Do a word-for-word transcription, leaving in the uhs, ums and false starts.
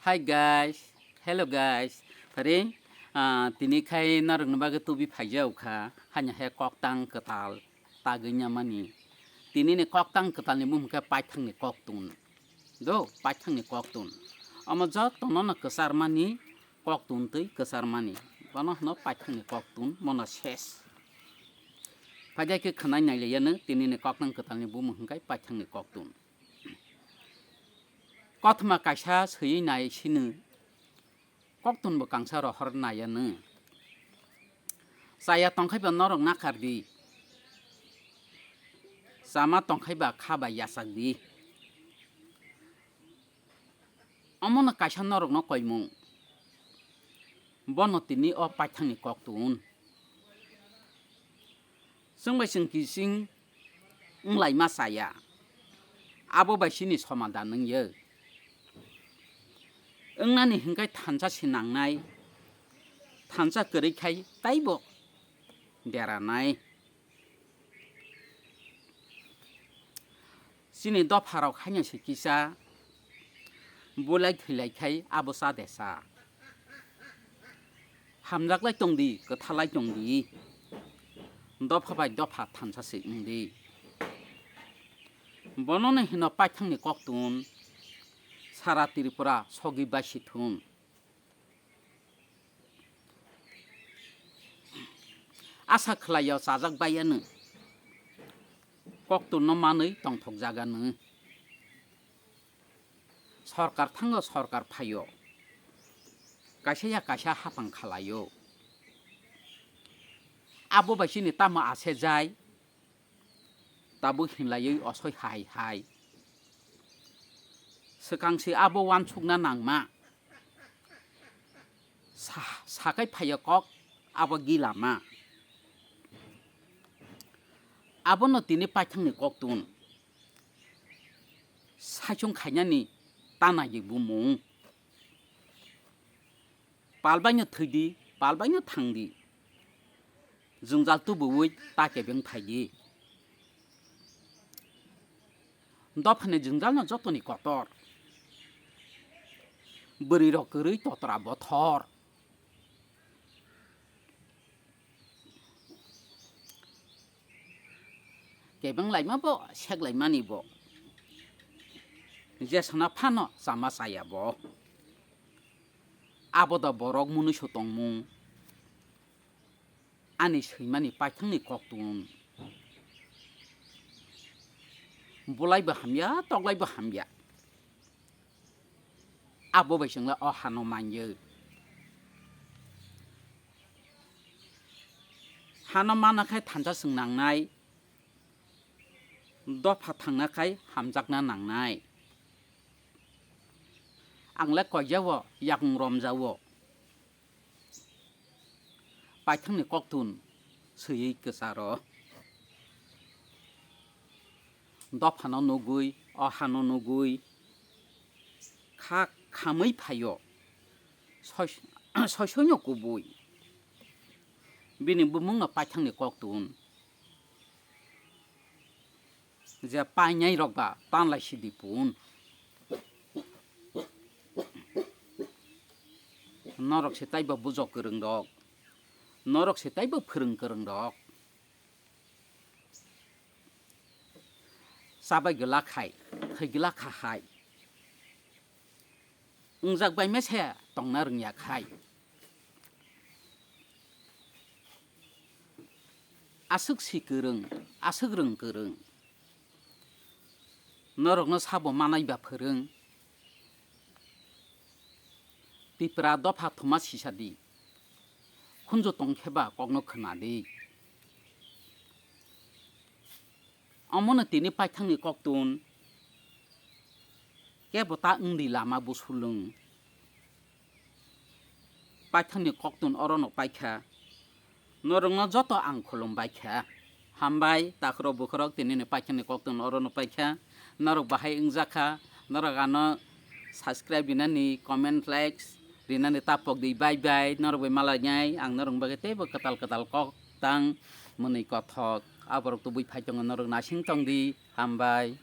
Hi guys, hello guys. Pare, ah, tini khai narwkni bagwi tubi phaijao kha, hanya he koktang kwtal tagwi nyamani. Tini ni koktang kwtal ni bumung khe paithang ni koktun. Do, paithang ni koktun. Omo joto no no kwchar mani, koktun twi kwchar mani. Bono hwno paithang ni koktun, mono ses. Phaijai khe khwnai nai le yano, tini ni koktang kwtal ni bumung hwnkhe paithang ni koktun. Kothoma kaisa swiwi nai sino, koktun bo kangsa rohor nai ano. Chaya tongkhai ba norok nakar di, chama tongkhai ba kha bai yachak di. Omono kaisa norokno koimung, bono tini o paithangni koktun. Chwng bai chwng kising wng laima chaya, abo bai chini somadan wng ya. Wngnani hwnkhe thansa se nangnai, thansa kwrwi khai taibo deranai. Chini dopharok haino se kisa bulai thwilai khai abo cha de cha. Hamjaklai tong di, kwthalai tong di. Dopha bai dopha thansa se wng di. Bonono hino paithangni koktun sara Tripura sogwi bai si thun. Asa khlaio chajak baiya nw. Koktunno manwi tongthok jaga nw. Sorkar thango, sorkar phaio. Kaisa ya kaisa hapang khalaio. Abo bai chini tamo ase jai. Tabuk hinlaiwi osoi hai hai. Swkang se abo uansukna nangma. Sa-, sakai phaiya kok abo gilama. Abono tini paithangni koktun. Saichung khainani tanai bumung. Palbaino thwidi, palbaino thangdi. Jwngjal tubuwi ta kebeng phaidi. Dophani jwngjalno jotoni kotor. Bwrwirok kwrwi totra bothor. Kebeng laima bo, sek laimani bo. Jesona phano chama chaya bo. Abo da borok munui su tongmung. Ani swimani paithangni koktun. Bulai bo hamya, toklai bo hamya. Abo bai chwngla o hano manya. Hano mana khai thansa chwng nangnai. Dopha thangna khai hamjakna nangnai. Ang le koijao, yakung romjao. Paithangni koktun swiwi kwcharo. Dophano nugwi, o hano nugwi, kha khamwi phaio. Soi-, soisoino kubui. Bini bumungno paithangni koktun. Je painai rok ba tanlai sidi pun. Norok se taibo bujok kwrwng rok. Norok se taibo phwrwng kwrwng rok. Chabai gwla khai, thwi gwla kha hai. Wngjak bai mese tongna rwngya khai. Aswk si kwrwng, aswk rwng kwrwng. Norokno sabo manai ba phwrwng. Tipra dopha thuma sisa di. Khunju tong khe ba kokno khna di. Omono tini paithangni koktun. Kebo ta wngdi lama busulung. Paithangni koktun orono paikha. Norokno joto ang khulum baikha. Hambai, takhurok bukhurok tinini paithangni koktun orono paikha. Norok bahai wngjakha. Norok ano subscribe rinani, comment, likes rinani tapok di. Bye bye. Norok bai malainai. Ang norok bagwi teibo kwtal kwtal kok tang mwnwi kothok. Aborok tubui phai tongo, norok nasing tong di. Hambai.